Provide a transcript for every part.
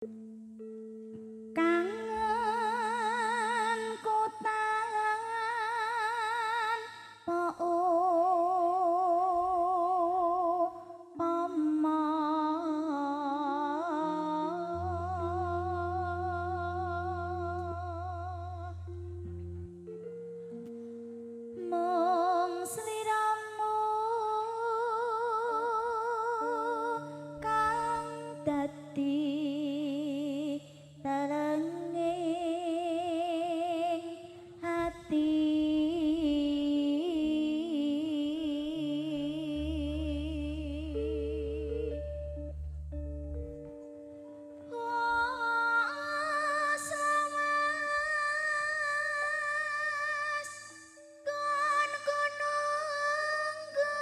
Kangen kotan po pama mung sliramu kang dadi telenging ati. Oh, selawas kon kununggu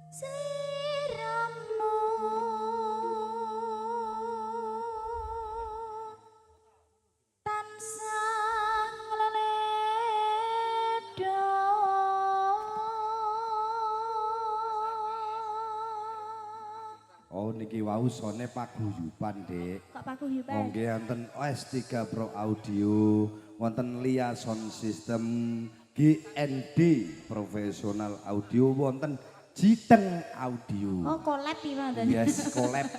sliramu tansah ngledo. Oh niki wau sone paguyuban, Dik. Kok paguyuban? Nggih wonten OS3 Pro Audio, wonten Lia Sound System, GND Profesional Audio, wonten Jiteng Audio. Oh, collab iki wonten. Yes, collab.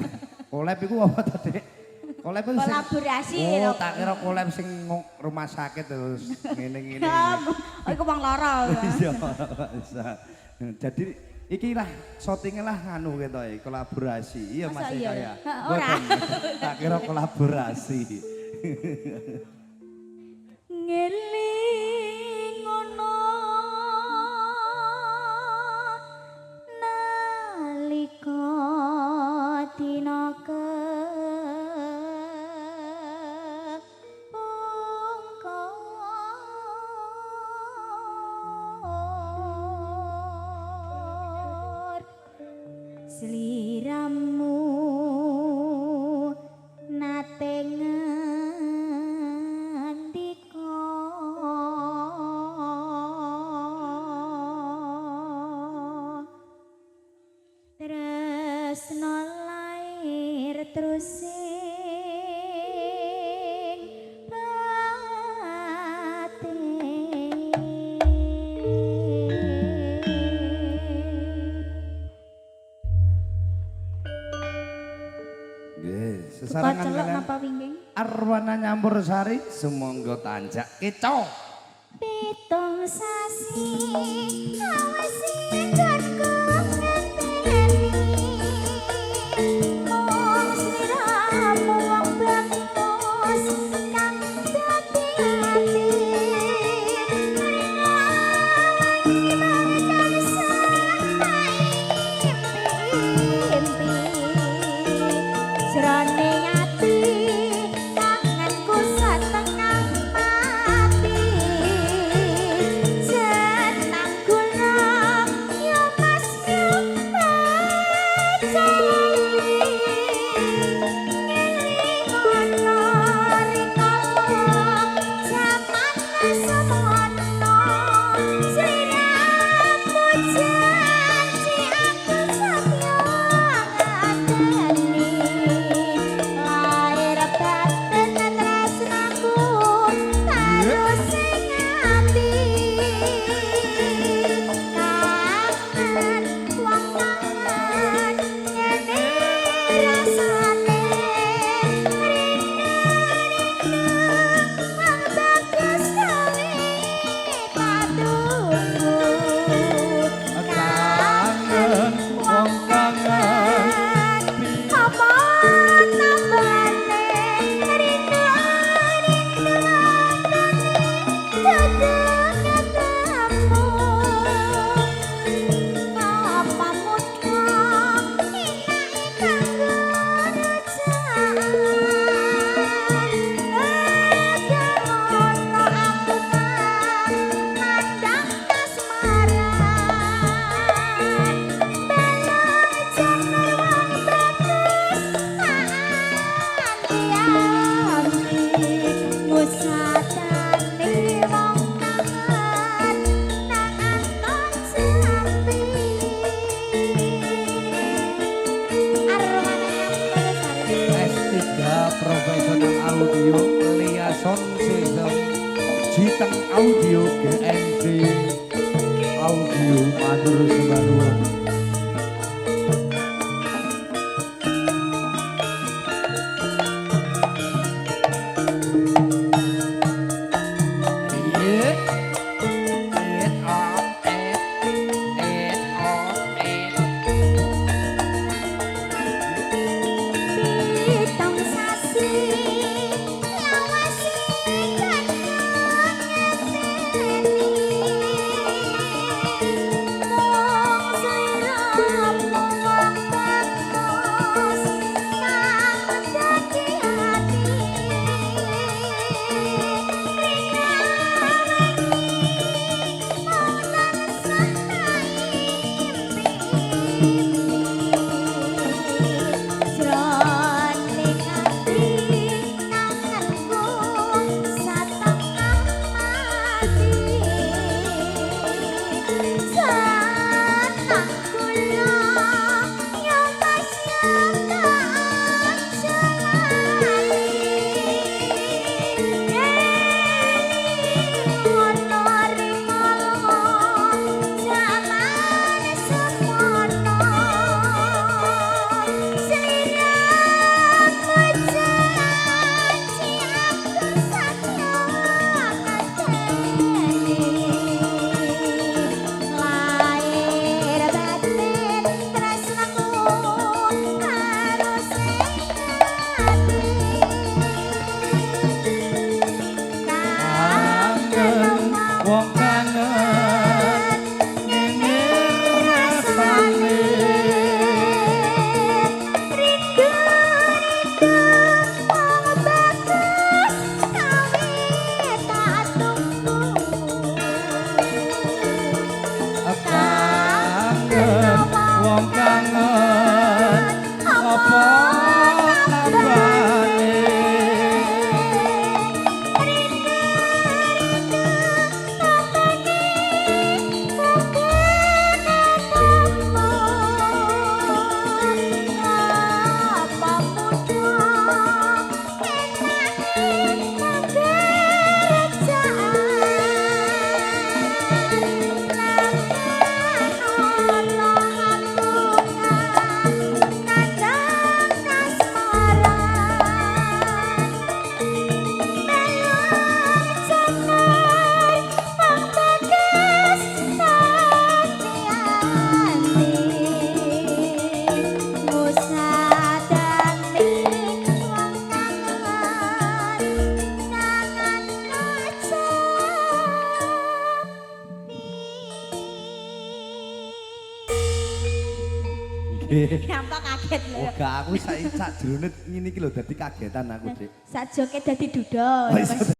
Collab iku apa to, Dik? Collab iku sing Kolaborasi Oh, lho. tak kira collab sing rumah sakit terus ngene-ngene. Oh, iku wong lara. Iya, bisa. Jadi iki lah shootinge lah anu ketoke kolaborasi. Iya Masa Mas iya? Eka ya. Ha, ora. Mboten. Tak kira kolaborasi. Ngeling ngono nalika dina kepungkur sliramu nate ngendika tresno lair terus sing batin. Nggih, sesarengan Celuk kalian napa wingking? Arwana Nyampur Sari sumangga tanjak keco. 7 sasi awasi nggonku ngenteni mung sliramu wong bagus kang dadi ati rina wangi tansah tak impi-impi jroning ati kangenku setengah mati jenang gula Audio, Lia Sound System, Jiteng Audio, GND Audio, matur sembah nuwun. Pitung sasi lawase kangen ngeteni mung sliramu wong bagus kang dadi ati rina wengi mung tansah tak Jroning ati kangenku satengah mati Senang kula ya Mas ya tak aja lali Eling ana rikala jaman semono Sliramu janji aku satya ngenteni Lahir batin tresnaku karo sing ati Kangen wong kangen ngene rasane. Rindu rindu wong bagus kawit tak tunggu. Kangen wong kangen apa tambane. Rindu rindu tambane muga ketemu. Apa muda enake kerajaan ana aku kandang kasmaran melok jenar wong bagus ati ngusadani wong kangen kangen Nggih. Gampang kaget lho. Oh gak aku saiki sak jerone ngene iki lho dadi kagetan aku, Dik. Sak joget dadi duda. Oh, iso.